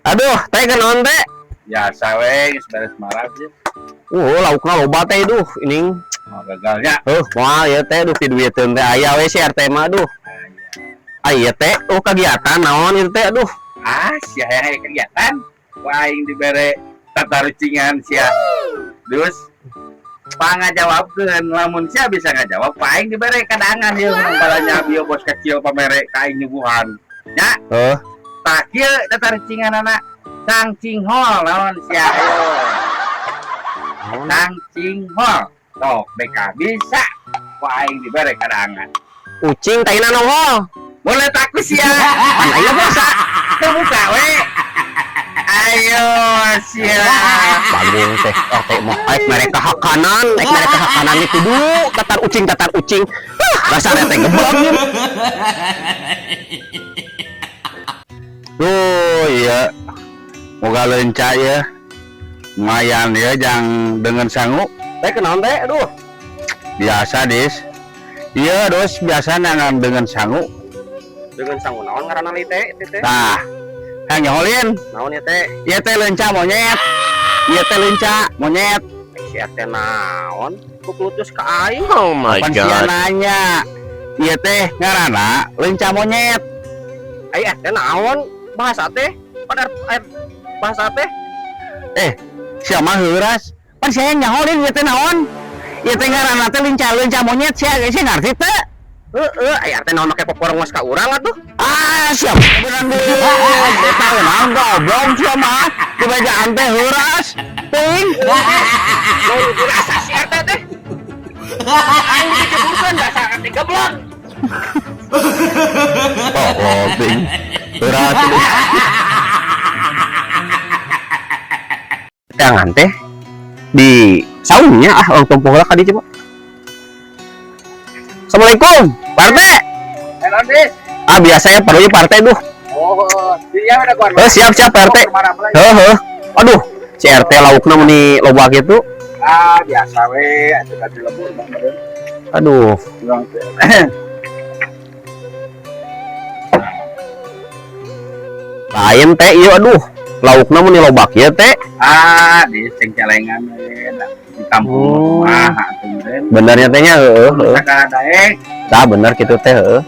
Aduh, teh kenaon teh? Biasa we, geus beres marab ya. Laukna loba teh, duh, ini. Oh, gagalnya. Moal ya teh, duh, piduiteun teh aya we si RT mah, aduh. Ah, iya teh, oh kegiatan naon ieu teh, aduh. Ah, sia hayang kegiatan. Ku aing dibere tatarucingan sia. Terus pangajawabkeun, lamun sia bisa ngajawab, ku aing dibere kadangan ieu balanya bieu bos kecil pamere ka aing nyuguhan. Nya, Heuh, tah kieu tatarucinganana, cangcinghol naon sia, ayo. Cangcinghol. Tok BK bisa ku aing dibere kadangan. Ucing taina nongol. Boleh takut sia. Pan aya puasa. Terbuka we. Ayo sia. Bagong teh RT mah aik mere kahakanan, aik mere kahakanan ieu kudu tatar ucing tatar ucing. Huh, dasar teh geblek. Duh, iya. Moga leunca ya. Lumayan ya jang dengan sangu. Teh kenaon teh, aduh. Biasa, Dis. Iya, dos biasa nangan dengan sangu. Dengan sangu naon ngaranna li teh, teh teh? Tah. Kang nyaholin. Naon ya teh? Ieu teh leunca monyet. Ieu teh leunca monyet. Si RT naon? Kok klutus ka aing? Oh my Pan sia god. nanya. Ieu teh ngaranna leunca monyet. Ai RT naon? Bahasa teh? Pan bahasa teh? Sia mah heuras. Pan sia nyaholin ieu teh naon? Ieu teh ngaranna teh leunca leunca monyet, sia sia ngarti teu? Heeh, ai RT naon make poporongos ka urang atuh? Ah, siap beneran deh. Eta naon goblok sia mah. Dibejaan teh heuras. Teuing. Naon dirasa si RT teh? Aing diceburkeun dasar RT geblek. Oh, teuing. Heuras. Jangan teh di saungnya ah orang tompoh lah kadi coba. Assalamualaikum, Pak RT. Ah, biasa ya perlu Pak RT duh. Oh, iya udah gua. Eh, siap siap Pak RT. Heuh, heuh. Aduh, si RT laukna meuni loba kitu. Ah, biasa we, atuh tadi lembur mah meureun. Aduh, Urang teh. Lain teh ieu aduh. Laukna meuni loba kieu teh. Ah, di cengcelengan we di kampung Oh. mah atuh meureun. Benernya teh nya heueuh, heueuh. Sakala daek, Tah bener kitu teh heueuh.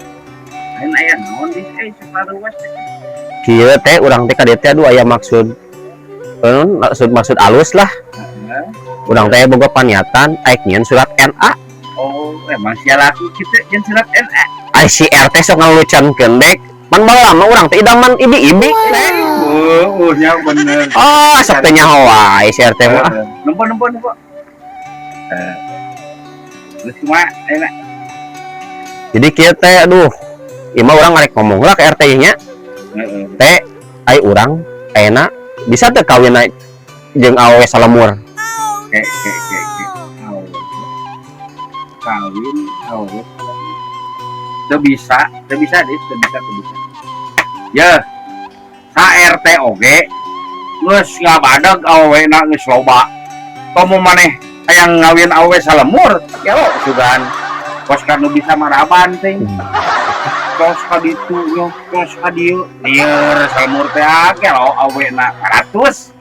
lain aya naon di saparuas teh. Kieu teh urang teh ka dieu teh aduh aya maksud maksud maksud alus lah. Heeh. Urang teh boga paniatan aik nyieun surat NA. Oh, emang sia laku kitu jeung surat NA. Ai si RT sok ngalucankeun dek. Pan baheula mah urang teh idaman ibi-ibi teh. Oh, nya bener. Oh, sok teh nyaho wae si RT mah. Ah, Nempo nempo nempo. Eh. Terus kumaha enak? Jadi kieu teh aduh. Ieu mah urang ngarek ngomong lah ke RT nya. Heeh. Teh ai urang ayeuna bisa teh kawin jeung awewe salemur. Ke ke ke ke. Awewe. Kawin awewe. Teu bisa, teu bisa dis, teu bisa, teu bisa. Ya, sa RT oge geus ngabadeg awewena geus loba. Komo maneh hayang ngawin awewe salemur, ya lo sugan. Kos kanu bisa maraban teh. Kos ka ditu nya, kos ka dieu. Lieur salemur teh akeh lo awewena 100.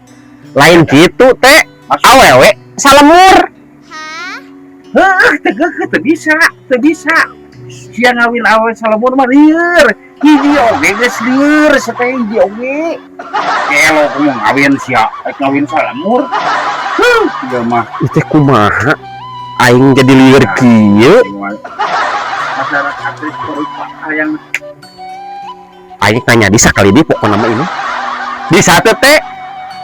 Lain kitu teh, awewe salemur. Heuh, teu geukeuh, teu bisa, teu bisa. Sia ngawin awewe salemur mah lieur. Hiji oge geus lieur, sateh hiji oge. Kelo kumaha ngawin sia, rek ngawin salemur. Heuh, ieu mah. Ieu teh kumaha? Aing jadi lieur kieu. Masyarakat teh korupa hayang Aing nanya di sakali di pokona mah ini. Bisa teh teh?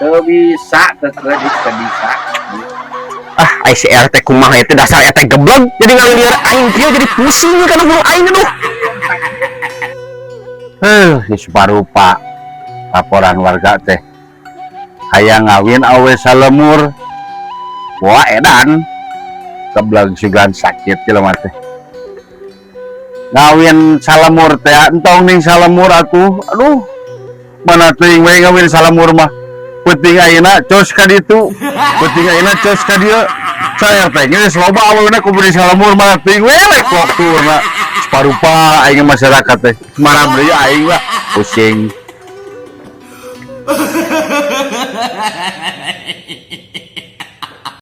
Teu bisa, teu teu teu bisa. Ah, ai si RT kumaha ieu teh dasar RT geblek jadi ngalieur aing kieu jadi pusing kana bulu aing aduh. Heuh, di Suparupa laporan warga teh hayang ngawin awe salemur. Wah, edan. Geblek sugan sakit jelema teh. Ngawin salemur teh entong ning salemur atuh. Aduh. Mana teuing we ngawin salemur mah. Penting ayeuna cos ka ditu. Penting ayeuna cos ka dieu. Saya teh geus loba awewena kudu salemur mah teuing we rek waktuna. Suparupa aing masyarakat teh. Marah deui aing lah pusing.